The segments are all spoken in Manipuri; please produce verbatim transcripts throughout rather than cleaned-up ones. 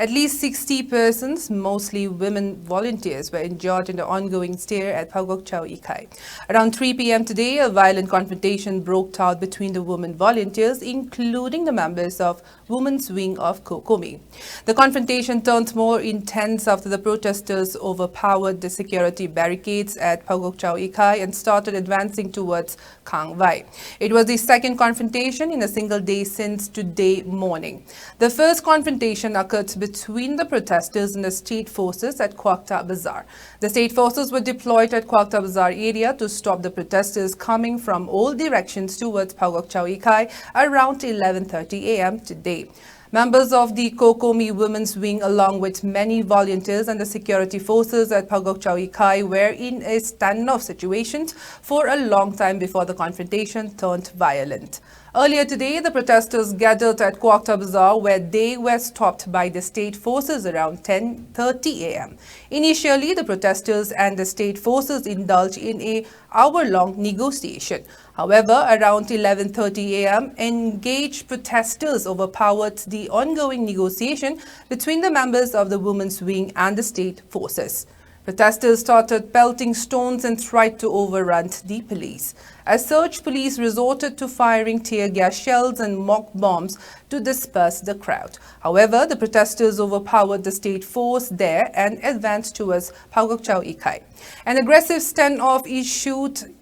At least sixty persons, mostly women volunteers, were injured in the ongoing stir at Phagwakchao Ikai. Around three p m today, a violent confrontation broke out between the women volunteers, including the members of women's wing of COCOMI. The confrontation turned more intense after the protesters overpowered the security barricades at Phagwakchao Ikai and started advancing towards Khangvai. It was the second confrontation in a single day since today morning. The first confrontation occurred between the protesters and the state forces at Kwakta Bazaar. The state forces were deployed at Kwakta Bazaar area to stop the protesters coming from all directions towards Phagwakchao Ikai around eleven thirty a m today. Members of the COCOMI Women's Wing, along with many volunteers and the security forces at Phagwakchao Ikai, were in a standoff situation for a long time before the confrontation turned violent. Earlier today, the protesters gathered at Kwakta Bazaar, where they were stopped by the state forces around ten thirty a m. Initially, the protesters and the state forces indulged in a hour-long negotiation. However, around eleven thirty a m, engaged protesters overpowered the ongoing negotiation between the members of the women's wing and the state forces. Protesters started pelting stones and tried to overrun the police. As such, police resorted to firing tear gas shells and mock bombs to disperse the crowd. However, the protesters overpowered the state force there and advanced towards Phagwakchao Ikai. An aggressive standoff ensued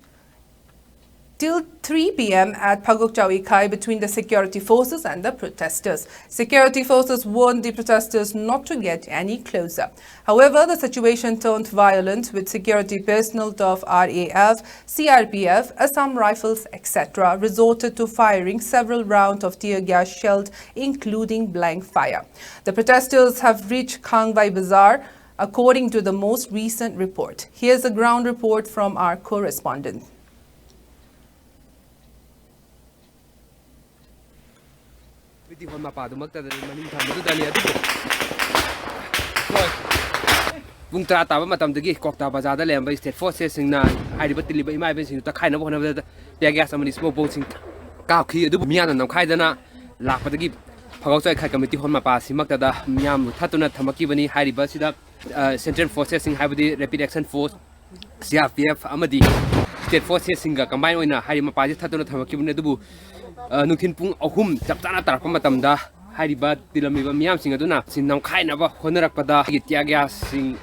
till three p m at Phagwakchao Ikai between the security forces and the protesters. Security forces warned the protesters not to get any closer. However, the situation turned violent, with security personnel of R A F, C R P F, Assam Rifles, et cetera, resorted to firing several rounds of tear gas shells, including blank fire. The protesters have reached Khangvai Bazaar, according to the most recent report. Here's a ground report from our correspondent. ꯃꯤꯗꯤ ꯍꯣꯏ ꯃꯄꯥꯗꯨꯃꯛꯇꯗꯅꯤ ꯃꯅꯤꯡ ꯊꯝꯕꯗꯨꯗꯅꯤ꯫ ꯑꯗꯨꯕꯨ ꯍꯣꯏ, ꯄꯨꯡ ꯇꯔꯥ ꯇꯥꯕ ꯃꯇꯝꯗꯒꯤ ꯀ꯭ꯋꯥꯛꯇꯥ ꯕꯖꯥꯔꯗ ꯂꯩꯔꯝꯕ ꯁ꯭ꯇꯦꯠ ꯐꯣꯔꯁꯦꯁꯁꯤꯡꯅ ꯍꯥꯏꯔꯤꯕ ꯇꯤꯜꯂꯤꯕ ꯏꯃꯥ ꯏꯕꯦꯟꯁꯤꯡꯗꯨ ꯇꯛꯈꯥꯏꯅꯕ ꯍꯣꯠꯅꯕꯗ ꯇꯤꯌꯔ ꯒ꯭ꯌꯥꯁ ꯑꯃꯗꯤ ꯁ꯭ꯃꯣꯛ ꯕꯣꯝꯁꯤꯡ ꯀꯥꯞꯈꯤ꯫ ꯑꯗꯨꯕꯨ ꯃꯤꯌꯥꯝꯅ ꯅꯝꯈꯥꯏꯗꯅ ꯂꯥꯛꯄꯗꯒꯤ ꯐꯒꯥꯎ ꯆꯥꯏꯈꯥꯏ ꯀꯃꯤꯇꯤ ꯍꯣꯜ ꯃꯄꯥ ꯑꯁꯤꯃꯛꯇꯗ ꯃꯤꯌꯥꯝꯕꯨ ꯊꯠꯇꯨꯅ ꯊꯝꯃꯛꯈꯤꯕꯅꯤ꯫ ꯍꯥꯏꯔꯤꯕ ꯑꯁꯤꯗ, ꯑ, Central Forcesꯁꯤꯡ, ꯍꯥꯏꯕꯗꯤ Rapid Action Force, C R P F ꯑꯃꯗꯤ State Forcesꯁꯤꯡꯒ combine ꯑꯣꯏꯅ ꯍꯥꯏꯔꯤꯕ ꯃꯄꯥꯁꯤ ꯊꯠꯇꯨꯅ ꯊꯝꯃꯛꯈꯤꯕꯅꯤ꯫ ꯑꯗꯨꯕꯨ, ꯑ, ꯅꯨꯡꯊꯤꯜ ꯄꯨꯡ ꯑꯍꯨꯝ ꯆꯞ ꯆꯥꯅ ꯇꯥꯔꯛꯄ ꯃꯇꯝꯗ ꯍꯥꯏꯔꯤꯕ ꯇꯤꯜꯂꯝꯃꯤꯕ ꯃꯤꯌꯥꯝꯁꯤꯡ ꯑꯗꯨꯅ ꯁꯤ ꯅꯝꯈꯥꯏꯅꯕ ꯍꯣꯠꯅꯔꯛꯄꯗ ꯑꯩꯒꯤ tear gasꯁꯤꯡ,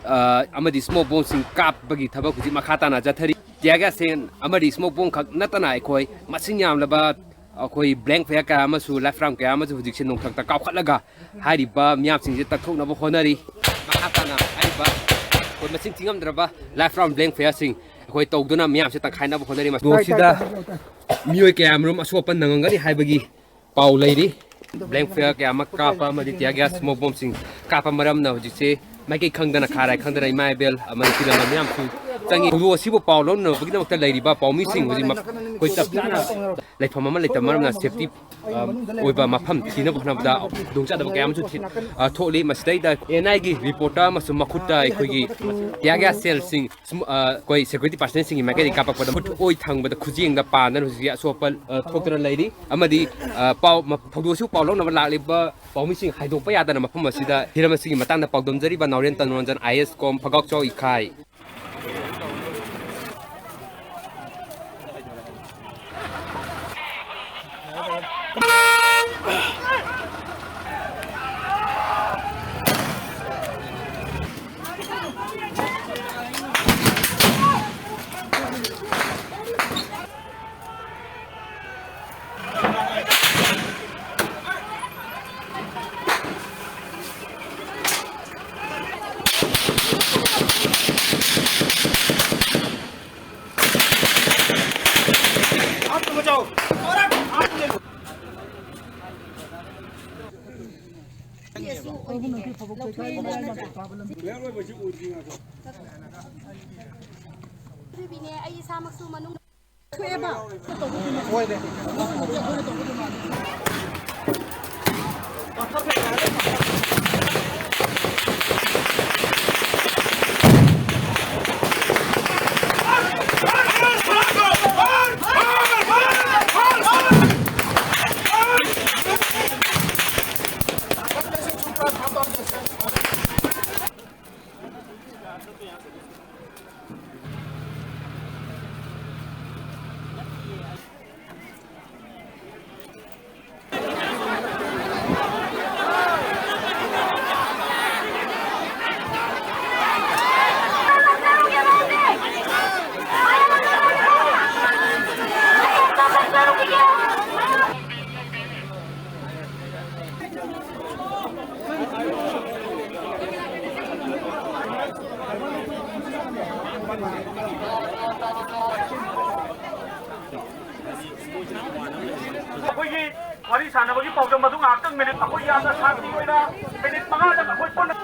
ꯑ, ꯑꯃꯗꯤ smoke bombꯁꯤꯡ ꯀꯥꯞꯄꯒꯤ ꯊꯕꯛ ꯍꯧꯖꯤꯛ ꯃꯈꯥ ꯇꯥꯅ ꯆꯠꯊꯔꯤ꯫ Tear gas ꯁꯦꯟ ꯑꯃꯗꯤ smoke bomb ꯈꯛ ꯅꯠꯇꯅ ꯑꯩꯈꯣꯏ ꯃꯁꯤꯡ ꯌꯥꯝꯂꯕ ꯑꯩꯈꯣꯏ blank fire ꯀꯌꯥ ꯑꯃꯁꯨ, live round ꯀꯌꯥ ꯑꯃꯁꯨ ꯍꯧꯖꯤꯛꯁꯦ ꯅꯣꯡꯊꯛꯇ ꯀꯥꯎꯈꯠꯂꯒ ꯍꯥꯏꯔꯤꯕ ꯃꯤꯌꯥꯝꯁꯤꯡꯁꯦ ꯇꯛꯊꯣꯛꯅꯕ ꯍꯣꯠꯅꯔꯤ꯫ ꯃꯈꯥ ꯇꯥꯅ ꯍꯥꯏꯔꯤꯕ ꯑꯩꯈꯣꯏ ꯃꯁꯤꯡ ꯊꯤꯉꯝꯗ꯭ꯔꯕ live round blank fireꯁꯤꯡ ꯑꯩꯈꯣꯏ ꯇꯧꯗꯨꯅ ꯃꯤꯌꯥꯝꯁꯦ ꯇꯪꯈꯥꯏꯅꯕ ꯍꯣꯠꯅꯔꯤ꯫ ꯃꯁꯤꯗ ꯃꯤꯑꯣꯏ ꯀꯌꯥ ꯑꯃꯔꯣꯝ ꯑꯁꯣꯛ ꯑꯄꯟ ꯅꯪꯉꯝꯒꯅꯤ ꯍꯥꯏꯕꯒꯤ ꯄꯥꯎ ꯂꯩꯔꯤ꯫ Blank fire ꯀꯌꯥ ꯑꯃ ꯀꯥꯞꯄ ꯑꯃꯗꯤ tear gas, smoke bombꯁꯤꯡ ꯀꯥꯞꯄ ꯃꯔꯝꯅ ꯍꯧꯖꯤꯛꯁꯦ ꯃꯥꯏꯀꯩ ꯈꯪꯗꯅ, ꯈꯥꯔꯥꯏ ꯈꯪꯗꯅ ꯏꯃꯥ ꯏꯕꯦꯜ ꯑꯃꯗꯤ ꯐꯤꯂꯝ ꯃꯌꯥꯝꯁꯨ ꯆꯪꯉꯤ꯫ ꯊꯧꯗꯣꯛ ꯑꯁꯤꯕꯨ ꯄꯥꯎ ꯂꯧꯅꯕꯒꯤꯗꯃꯛꯇ ꯂꯩꯔꯤꯕ ꯄꯥꯎꯃꯤꯁꯤꯡ ꯍꯧꯖꯤꯛ ꯃ-, ꯑꯩꯈꯣꯏ ꯆꯞ ꯆꯥꯅ ꯂꯩꯐꯝ ꯑꯃ ꯂꯩꯇꯕ ꯃꯔꯝꯅ safety, ꯑ, ꯑꯣꯏꯕ ꯃꯐꯝ ꯊꯤꯅꯕ ꯍꯣꯠꯅꯕꯗ ꯈꯨꯗꯣꯡꯆꯥꯗꯕ ꯀꯌꯥ ꯑꯃꯁꯨ ꯊꯤ-, ꯑ, ꯊꯣꯛꯂꯤ꯫ ꯃꯁꯤꯗꯩꯗ N Iꯒꯤ reporter ꯑꯃꯁꯨ ꯃꯈꯨꯠꯇ ꯑꯩꯈꯣꯏꯒꯤ tear gas shellꯁꯤꯡ ꯁꯨꯝ, ꯑ, ꯑꯩꯈꯣꯏ security personnelꯁꯤꯡꯒꯤ ꯃꯥꯏꯀꯩꯗꯒꯤ ꯀꯥꯞꯄꯛꯄꯗ ꯈꯨꯠ ꯑꯣꯏ ꯊꯪꯕꯗ ꯈꯨꯖꯦꯡꯗ ꯄꯥꯟꯗꯅ ꯍꯧꯖꯤꯛ ꯑꯁꯣꯛꯄ, ꯑ, ꯊꯣꯛꯇꯨꯅ ꯂꯩꯔꯤ꯫ ꯑꯃꯗꯤ, ꯑ, ꯄꯥꯎ ꯃ-, ꯊꯧꯗꯣꯛ ꯑꯁꯤꯕꯨ ꯄꯥꯎ ꯂꯧꯅꯕ ꯂꯥꯛꯂꯤꯕ ꯄꯥꯎꯃꯤꯁꯤꯡ ꯍꯥꯏꯗꯣꯛꯄ ꯌꯥꯗꯅ ꯃꯐꯝ ꯑꯁꯤꯗ ꯍꯤꯔꯝ ꯑꯁꯤꯒꯤ ꯃꯇꯥꯡꯗ ꯄꯥꯎꯗꯝꯖꯔꯤꯕ ꯅꯥꯎꯔꯦꯝ ꯇꯅꯨꯔꯟꯖꯟ, I A S com, ꯐꯒꯥꯎꯆꯥꯎ ꯏꯈꯥꯏ꯫ ꯑꯗꯨꯒꯤꯅꯦ ꯑꯩ ꯏꯁꯥꯃꯛꯁꯨ ꯃꯅꯨꯡ ꯑꯩꯈꯣꯏꯒꯤ ꯋꯥꯔꯤ ꯁꯥꯟꯅꯕꯒꯤ ꯄꯥꯎꯗꯝ ꯑꯗꯨ ꯉꯥꯏꯍꯥꯛꯇꯪ ꯃꯤꯅꯤꯠ, ꯑꯩꯈꯣꯏ ꯌꯥꯝꯅ ꯁꯥꯟꯇꯤ ꯑꯣꯏꯅ ꯃꯤꯅꯤꯠ ꯃꯉꯥꯗꯪ ꯑꯩꯈꯣꯏ ꯄꯨꯟꯅ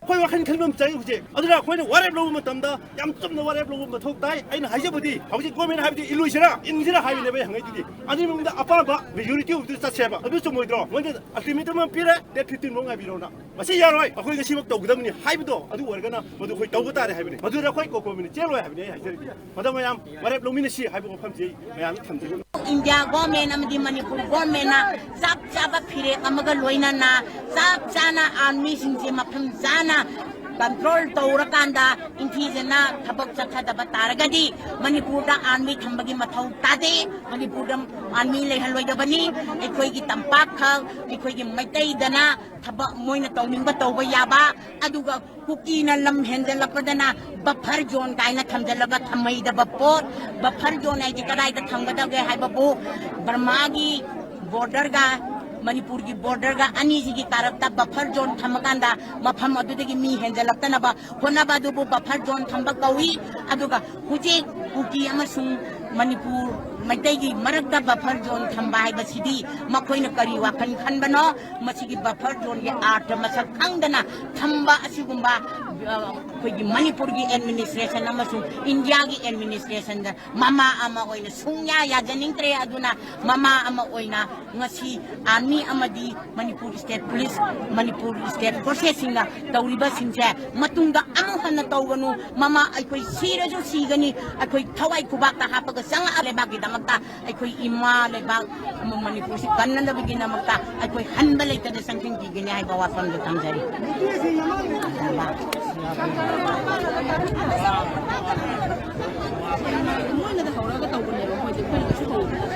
ꯑꯩꯈꯣꯏ ꯋꯥꯈꯜ ꯈꯟꯕ ꯑꯃ ꯆꯪꯉꯤ ꯍꯧꯖꯤꯛ꯫ ꯑꯗꯨꯅ ꯑꯩꯈꯣꯏꯅ ꯋꯥꯔꯦꯞ ꯂꯧꯕ ꯃꯇꯝꯗ ꯌꯥꯝ ꯆꯨꯝꯅ ꯋꯥꯔꯦꯞ ꯂꯧꯕ ꯃꯊꯧ ꯇꯥꯏ꯫ ꯑꯩꯅ ꯍꯥꯏꯖꯕꯗꯤ ꯍꯧꯖꯤꯛ ꯒꯣꯔꯃꯦꯟ ꯍꯥꯏꯕꯗꯤ ꯏꯜꯂꯣꯏꯁꯤꯔꯥ, ꯏꯟꯁꯤꯔꯥ ꯍꯥꯏꯕꯅꯦꯕ ꯑꯩ ꯍꯪꯉꯛꯏꯗꯨꯗꯤ꯫ ꯑꯗꯨꯒꯤ ꯃꯅꯨꯡꯗ ꯑꯄꯥꯝꯕ ꯃꯦꯖꯣꯔꯤꯇꯤ ꯑꯣꯏꯕꯗꯨ ꯆꯠꯁꯦꯕ꯫ ꯑꯗꯨ ꯆꯨꯝꯃꯣꯏꯗ꯭ꯔꯣ? ꯃꯣꯏꯅ ꯑꯜꯇꯤꯃꯦꯇꯝ ꯑꯃ ꯄꯤꯔꯦ, ꯗꯦꯠ ꯐꯤꯐꯇꯤꯟ ꯐꯥꯎ ꯉꯥꯏꯕꯤꯔꯣꯅ꯫ ꯃꯁꯤ ꯌꯥꯔꯣꯏ꯫ ꯑꯩꯈꯣꯏ ꯉꯁꯤꯃꯛ ꯇꯧꯒꯗꯕꯅꯤ ꯍꯥꯏꯕꯗꯣ ꯑꯗꯨ ꯑꯣꯏꯔꯒꯅ ꯃꯗꯨ ꯑꯩꯈꯣꯏ ꯇꯧꯕ ꯇꯥꯔꯦ ꯍꯥꯏꯕꯅꯤ꯫ ꯃꯗꯨꯗ ꯑꯩꯈꯣꯏ ꯀꯣꯀꯣꯃꯤꯅ ꯆꯦꯜꯂꯣꯏ ꯍꯥꯏꯕꯅꯤ ꯑꯩ ꯍꯥꯏꯖꯔꯤꯕ꯫ ꯃꯗꯨ ꯃꯌꯥꯝ ꯋꯥꯔꯦꯞ ꯂꯧꯃꯤꯟꯅꯁꯤ ꯍꯥꯏꯕ ꯋꯥꯐꯝꯁꯤ ꯑꯩ ꯃꯌꯥꯝꯗ ꯊꯝꯖꯒꯦ꯫ ꯏꯟꯗꯤꯌꯥ ꯒꯣꯔꯃꯦꯟ ꯑꯃꯗꯤ ꯃꯅꯤꯄꯨꯔ ꯒꯣꯔꯃꯦꯟꯅ ꯆꯞ ꯆꯥꯕ ꯐꯤꯔꯦꯞ ꯑꯃꯒ ꯂꯣꯏꯅꯅ ꯆꯞ ꯆꯥꯅ ꯑꯥꯔꯃꯤꯁꯤꯡꯁꯦ ꯃꯐꯝ ꯆꯥꯅ ꯀꯟꯇ꯭ꯔꯣꯜ ꯇꯧꯔꯀꯥꯟꯗ ꯅꯤꯡꯊꯤꯖꯅ ꯊꯕꯛ ꯆꯠꯊꯗꯕ ꯇꯥꯔꯒꯗꯤ ꯃꯅꯤꯄꯨꯔꯗ ꯑꯥꯔꯃꯤ ꯊꯝꯕꯒꯤ ꯃꯊꯧ ꯇꯥꯗꯦ꯫ ꯃꯅꯤꯄꯨꯔꯗ ꯑꯥꯔꯃꯤ ꯂꯩꯍꯜꯂꯣꯏꯗꯕꯅꯤ꯫ ꯑꯩꯈꯣꯏꯒꯤ ꯇꯝꯄꯥꯛꯈꯛ, ꯑꯩꯈꯣꯏꯒꯤ ꯃꯩꯇꯩꯗꯅ ꯊꯕꯛ ꯃꯣꯏꯅ ꯇꯧꯅꯤꯡꯕ ꯇꯧꯕ ꯌꯥꯕ, ꯑꯗꯨꯒ ꯀꯨꯀꯤꯅ ꯂꯝ ꯍꯦꯟꯖꯜꯂꯛꯄꯗꯅ ꯕꯐꯔ ꯖꯣꯟ ꯀꯥꯏꯅ ꯊꯝꯖꯜꯂꯒ ꯊꯝꯍꯩꯗꯕ ꯄꯣꯠ꯫ ꯕꯐꯔ ꯖꯣꯟ ꯍꯥꯏꯁꯦ ꯀꯗꯥꯏꯗ ꯊꯝꯒꯗꯒꯦ ꯍꯥꯏꯕꯕꯨ ꯕꯔꯃꯥꯒꯤ ꯕꯣꯔꯗꯔꯒ ꯃꯅꯤꯄꯨꯔꯒꯤ ꯕꯣꯔꯗꯔꯒ ꯑꯅꯤꯁꯤꯒꯤ ꯀꯥꯔꯛꯇ ꯕꯐꯔ ꯖꯣꯟ ꯊꯝꯃꯀꯥꯟꯗ ꯃꯐꯝ ꯑꯗꯨꯗꯒꯤ ꯃꯤ ꯍꯦꯟꯖꯜꯂꯛꯇꯅꯕ ꯍꯣꯠꯅꯕ ꯑꯗꯨꯕꯨ ꯕꯐꯔ ꯖꯣꯟ ꯊꯝꯕ ꯀꯧꯏ꯫ ꯑꯗꯨꯒ ꯍꯧꯖꯤꯛ ꯀꯨꯀꯤ ꯑꯃꯁꯨꯡ ꯃꯅꯤꯄꯨꯔ ꯃꯩꯇꯩꯒꯤ ꯃꯔꯛꯇ ꯕꯐꯔ ꯖꯣꯟ ꯊꯝꯕ ꯍꯥꯏꯕꯁꯤꯗꯤ ꯃꯈꯣꯏꯅ ꯀꯔꯤ ꯋꯥꯈꯜ ꯈꯟꯕꯅꯣ? ꯃꯁꯤꯒꯤ ꯕꯐꯔ ꯖꯣꯟꯒꯤ ꯑꯥꯔꯊ ꯃꯁꯛ ꯈꯪꯗꯅ ꯊꯝꯕ ꯑꯁꯤꯒꯨꯝꯕ, ꯑ, ꯑꯩꯈꯣꯏꯒꯤ ꯃꯅꯤꯄꯨꯔꯒꯤ ꯑꯦꯗꯃꯤꯅꯤꯁꯇ꯭ꯔꯦꯁꯟ ꯑꯃꯁꯨꯡ ꯏꯟꯗꯤꯌꯥꯒꯤ ꯑꯦꯗꯃꯤꯅꯤꯁꯇ꯭ꯔꯦꯁꯟꯗ ꯃꯃꯥ ꯑꯃ ꯑꯣꯏꯅ ꯁꯨꯡꯌꯥ ꯌꯥꯖꯅꯤꯡꯗ꯭ꯔꯦ꯫ ꯑꯗꯨꯅ ꯃꯃꯥ ꯑꯃ ꯑꯣꯏꯅ ꯉꯁꯤ ꯑꯥꯔꯃꯤ ꯑꯃꯗꯤ Manipur state police, Manipur state ꯐꯣꯔꯁꯦꯁꯁꯤꯡꯅ ꯇꯧꯔꯤꯕꯁꯤꯡꯁꯦ ꯃꯇꯨꯡꯗ ꯑꯃꯨꯛ ꯍꯟꯅ ꯇꯧꯒꯅꯨ꯫ ꯃꯃꯥ, ꯑꯩꯈꯣꯏ ꯁꯤꯔꯁꯨ ꯁꯤꯒꯅꯤ, ꯑꯩꯈꯣꯏ ꯊꯋꯥꯏ ꯈꯨꯕꯥꯛꯇ ꯍꯥꯞꯄꯒ ꯆꯪꯉꯛꯑ ꯂꯩꯕꯥꯛꯀꯤꯗꯃꯛꯇ ꯑꯩꯈꯣꯏ ꯏꯃꯥ ꯂꯩꯕꯥꯛ ꯑꯃ ꯃꯅꯤꯄꯨꯔꯁꯤ ꯀꯟꯅꯅꯕꯒꯤꯗꯃꯛꯇ ꯑꯩꯈꯣꯏ ꯍꯟꯕ ꯂꯩꯇꯅ ꯆꯪꯁꯤꯟꯈꯤꯒꯅꯤ ꯍꯥꯏꯕ ꯋꯥꯐꯝꯗꯨ ꯊꯝꯖꯔꯤ꯫ ꯃꯣꯏꯅꯗ ꯍꯧꯔꯒ ꯇꯧꯕꯅꯦꯕ, ꯃꯣꯏꯁꯦ ꯑꯩꯈꯣꯏꯅ ꯀꯩꯁꯨ ꯍꯧꯕ ꯅꯠꯇꯦ꯫